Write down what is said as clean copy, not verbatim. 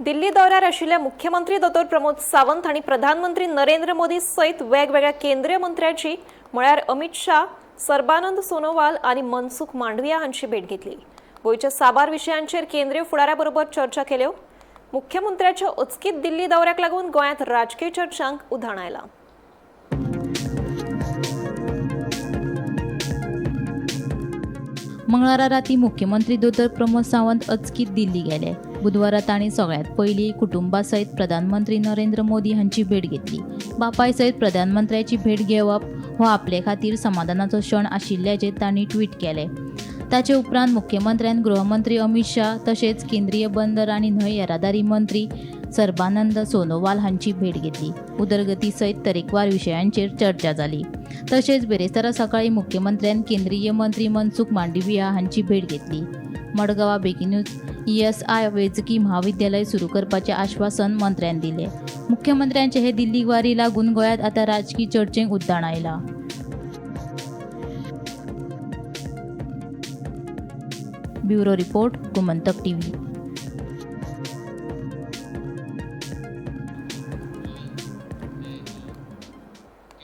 दिल्ली दौऱ्यार आशिल्ल्या मुख्यमंत्री दोतोर प्रमोद सावंत हांणी प्रधानमंत्री नरेंद्र मोदी सयत वेगवेगळ्या केंद्रीय मंत्र्यांची म्हळ्यार अमित शाह, सर्बानंद सोनोवाल आनी मनसुख मांडविया हांची भेट घेतली. गोंयच्या साबार विशयांचेर केंद्रीय फुडाऱ्या बरोबर चर्चा केल्यो. मुख्यमंत्र्याच्या अचकीत दिल्ली दौऱ्याक लागून गोंयांत राजकीय चर्चांक उधाण आयलां. मंगळारा राती मुख्यमंत्री दोतोर प्रमोद सावंत अचकीत दिल्ली गेले. बुधवारा तांणी सगळ्यांत पयलीं कुटुंबा सयत प्रधानमंत्री नरेंद्र मोदी हांची भेट घेतली. बापाय सयत प्रधानमंत्र्याची भेट घेवप हो आपले खातीर समाधानाचो क्षण आशिल्ल्याचें तांणी ट्वीट केलें. ताचे उपरांत मुख्यमंत्र्यान गृहमंत्री अमित शाह तशेंच केंद्रीय बंदर आनी न्हंय येरादारी मंत्री सर्बानंद सोनोवाल हांची भेट घेतली. उदरगती सयत तरेकवार विशयांचेर चर्चा जाली. तशेंच बिरेस्तारा सकाळीं मुख्यमंत्र्यान केंद्रीय मंत्री मनसुख मांडविया हांची भेट घेतली. मडगांवा बेगिनूच ईएसआय वैजकी म्हाविद्यालय सुरू करपाचें आश्वासन मंत्र्यान दिलें. मुख्यमंत्र्यांचे हे दिल्ली वारी लागून गोंयांत आतां राजकी चर्चेक उड्डाण आयलां. Bureau report, Gomantak TV.